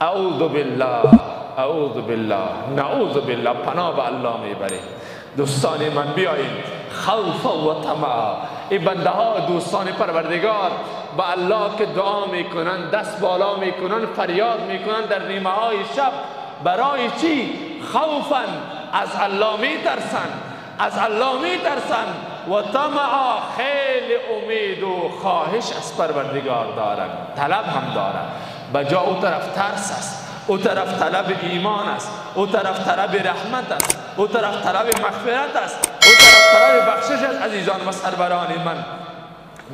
اعوذ بالله، اعوذ بالله، نعوذ بالله، پناه به الله میبریم. دوستان من بیایید خوف و طمع، این بنده ها دوستان پروردگار به الله که دعا میکنن، دست بالا میکنن، فریاد میکنن در نیمه های شب، برای چی؟ خوفا، از الله میترسن، از الله میترسن، و طمع، خیلی امید و خواهش از پروردگار دارن، طلب هم دارن. بجا او طرف ترس است، او طرف طلب ایمان است، او طرف طلب رحمت است، او طرف طلب مغفرت است، او طرف طلب بخشش است. عزیزان و سروران من،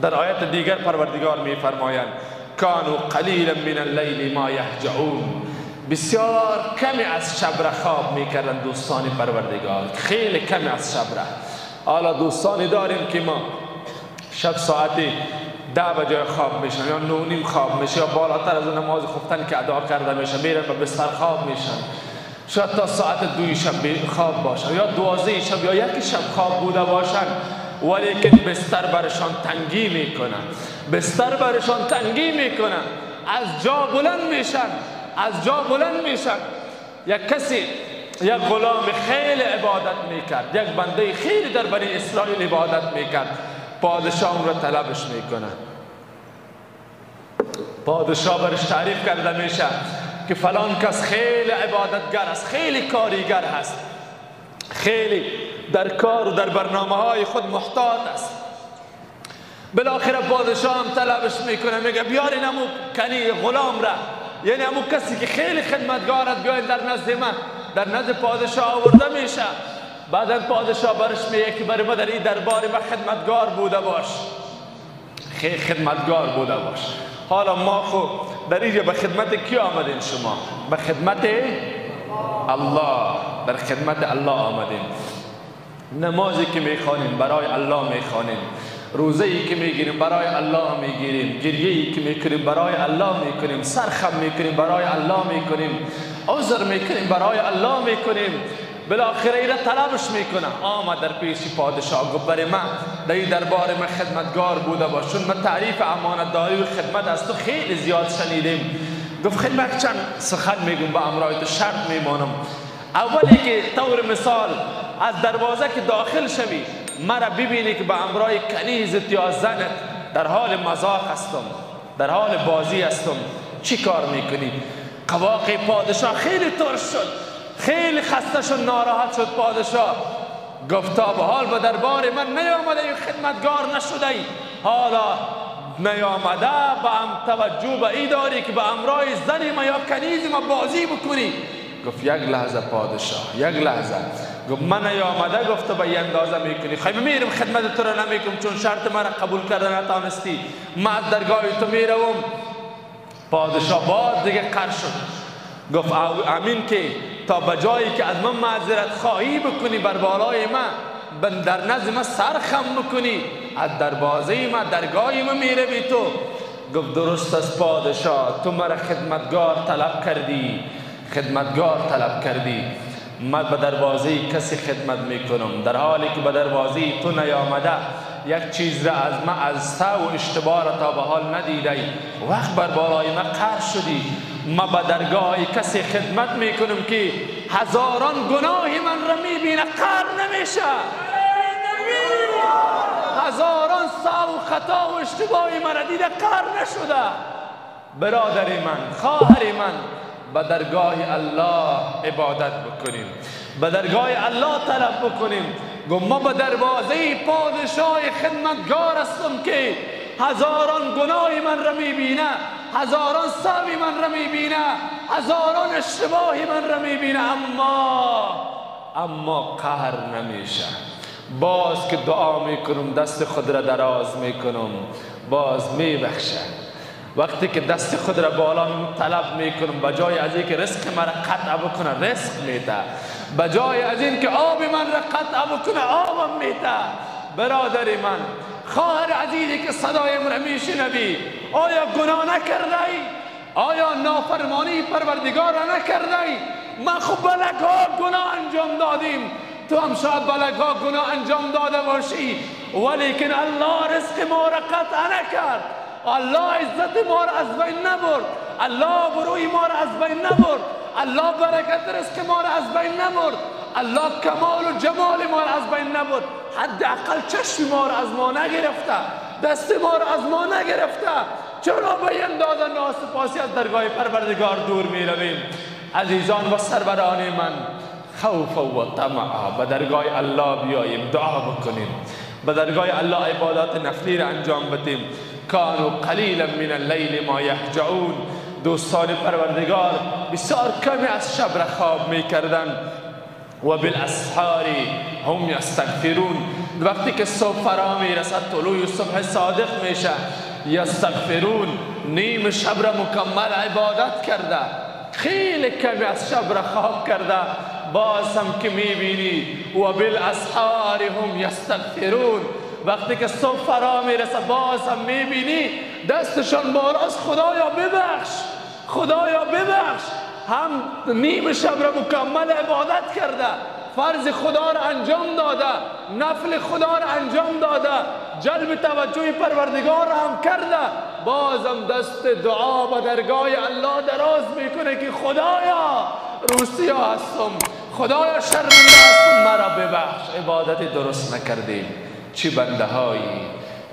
در آیت دیگر پروردگار میفرمایند کانوا قلیلا من اللیل ما یهجعون، بسیار کمی از شب را خواب میکردن دوستان پروردگار، خیلی کمی از شب را. حالا دوستانی داریم که ما شب ساعت 10 بجای خواب میشن یا 9:30 خواب میشه یا بالاتر از نماز خفتن که ادا کرده میشه میرن به بستر خواب میشن، شاید تا ساعت 2 شب خواب باشن یا 12 شب یا 1 شب خواب بوده باشن، ولیکن بستر برشان تنگی میکنه، بستر برشان تنگی میکنه، از جا بلند میشن، از جا بلند میشن. یک کسی، یک غلام خیلی عبادت میکرد، یک بنده خیلی در بنی اسرائیل عبادت میکرد، پادشاه اون را طلبش میکنه. پادشاه برش تعریف کرده میشه که فلان کس خیلی عبادتگر است، خیلی کاریگر هست، خیلی در کار و در برنامه های خود محتاط است. بالاخره پادشاه هم طلبش میکنه، میگه بیارین امو کنی غلام را، یعنی امو کسی که خیلی خدمتگار است، بیاین در نزد من. در نزد پادشاه آورده میشه. بعدا پادشاه برش میگه که برای ما در این دربار ما خدمتگار بوده باش، خیلی خدمتگار بوده باش. حالا ما خو در اینجا به خدمت کی آمدین؟ شما به خدمت الله، در خدمت الله آمدین. نمازی که میخوانیم برای الله میخوانیم، روزه ای که میگیریم برای الله میگیریم، گریه ای که میکنیم برای الله میکنیم، سرخم میکنیم برای الله میکنیم، عذر میکنیم برای الله میکنیم. بالاخره ایره طلبش میکنه. آمد در پیش پادشاه، گفت برای من در این دربار من خدمتگار بوده باش، چون من تعریف امانتداری و خدمت از تو خیلی زیاد شنیدیم. گفت خیلی من چند سخن میگم با امرای تو، شرط میمانم. اولی که طور مثال از دروازه که داخل شوی مرا ببینی که به امرای کنیزت یا زنت در حال مزاح هستم، در حال بازی هستم، چی کار میکنی؟ قواق پادشاه خیلی ترش شد، خیلی خسته شد، ناراحت شد پادشاه. گفت تا به حال به دربار من نیامده ای، خدمتگار نشده ای، حالا نیامده به هم توجه به ای داری که به امرای زن ما یا کنیز ما بازی بکنی. گفت یک لحظه پادشاه، یک لحظه. گفت من نیامده، گفت به این اندازه میکنی، خیلی میرم خدمت تو را نمیکنم چون شرط مرا قبول کرده نتانستی، من از درگاه تو میروم. پادشاه باز دیگه قهر شد، گفت امین که تا به جایی که از من معذرت خواهی بکنی بر بالای من، در نزد من سرخم بکنی، از دروازه من درگاه من میروی تو. گفت درست است پادشاه، تو مرا خدمتگار طلب کردی، خدمتگار طلب کردی، من به دروازه کسی خدمت میکنم، در حالی که به دروازه تو نیامده یک چیز را از من از سو و اشتباه را تا به حال ندیده، وقت بر بالای من قهر شدی، من به درگاه کسی خدمت میکنم که هزاران گناه من را میبینه قهر نمیشه، هزاران سو و خطا و اشتباه من را دیده قهر نشده. برادر من، خواهر من، به درگاه الله عبادت بکنیم، به درگاه الله طلب بکنیم. گفت ما به دروازه پادشاه خدمتگار هستم که هزاران گناه من را میبینه، هزاران سهو من را میبینه، هزاران اشتباه من را میبینه، اما قهر نمیشه. باز که دعا میکنم دست خود را دراز میکنم، باز میبخشه. وقتی که دست خود را بالا طلب میکنم، بجای از اینکه رزق مرا قطع بکنه رزق میده، بجای از اینکه آب من را قطع بکنه آبم میده. برادر من، خواهر عزیزی که صدایم را میشنوی، آیا گناه نکرده ای؟ آیا نافرمانی پروردگار را نکرده ای؟ ما خب بلک ها گناه انجام دادیم، تو هم شاید بلک ها گناه انجام داده باشی، ولیکن الله رزق ما را قطع نکرد، الله عزت ما را از بین نبرد، الله بروی ما را از بین نبرد، الله برکت رزق ما را از بین نبرد، الله کمال و جمال ما را از بین نبرد، حداقل چشم ما را از ما نگرفته، دست ما را از ما نگرفته. چرا به این دادن ناسپاسی از درگاه پروردگار دور می رویم؟ عزیزان و سروران من، خوف و طمع به درگاه الله بیاییم، دعا بکنیم، به درگاه الله عبادات نفلی را انجام بدیم. کانوا قلیلا من اللیل ما یهجعون. دوستان پروردگار بسیار کمی از شب را خواب میکردن. و بالاسحار هم یستغفرون. وقتی که صبح فرا میرسد، طلوع صبح صادق میشه، یستغفرون، نیم شب را مکمل عبادت کرده، خیلی کمی از شب را خواب کرده، باز هم که میبینی و بالاسحار هم یستغفرون. وقتی که صبح فرا میرسه باز هم میبینی دستشان بالاست، خدایا ببخش، خدایا ببخش. هم نیم شب را مکمل عبادت کرده، فرض خدا را انجام داده، نفل خدا را انجام داده، جلب توجه پروردگار را هم کرده، بازم دست دعا به درگاه الله دراز میکنه که خدایا روسیا هستم، خدایا شرمنده هستم، مرا ببخش، عبادت درست نکردیم. چه بنده هایی،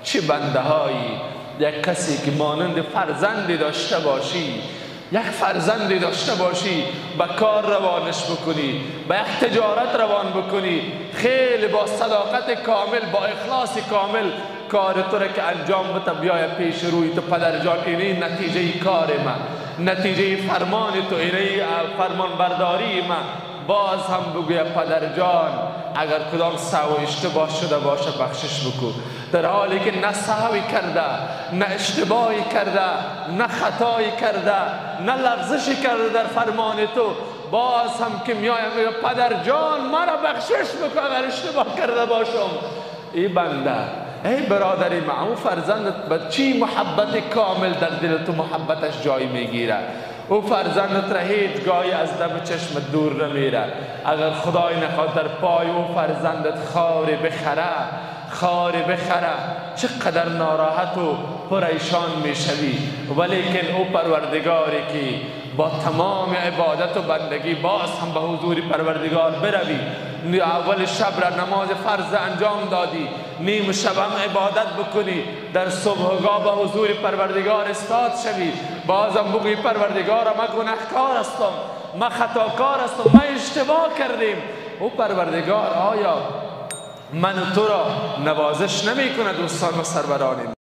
چه بنده هایی. یک کسی که مانند فرزندی داشته باشی، یک فرزندی داشته باشی، به کار روانش بکنی، به یک تجارت روان بکنی، خیلی با صداقت کامل، با اخلاص کامل کار تو را که انجام بده، بیای پیش روی تو پدر جان، اینه نتیجه کار من، نتیجه فرمان تو، اینه فرمان برداری من. باز هم بگوی پدر جان اگر کدام سهو اشتباه شده باشه بخشش بکن، در حالی که نه سهوی کرده، نه اشتباهی کرده، نه خطایی کرده، نه لغزشی کرده در فرمان تو، باز هم که میایم میگه پدر جان مرا بخشش بکن اگر اشتباه کرده باشم. ای بنده، ای برادری من، اون فرزندت به چی محبت کامل در دل تو محبتش جای میگیره؟ او فرزندت را هیچ گاهی از دم چشم دور نمیره. اگر خدای نخواد در پای او فرزندت خاری بخره، خاری بخره، چقدر ناراحت و پریشان میشوی. ولیکن او پروردگاری که با تمام عبادت و بندگی باز هم به حضور پروردگار بروی، اول شب را نماز فرض انجام دادی، نیم شب هم عبادت بکنی، در صبحگاه به حضور پروردگار استاد شوی، بازم بگویی پروردگار من گناهکار هستم، من خطاکار هستم، من اشتباه کردیم. او پروردگار آیا من و تو را نوازش نمی کند؟ دوستان و سرورانیم.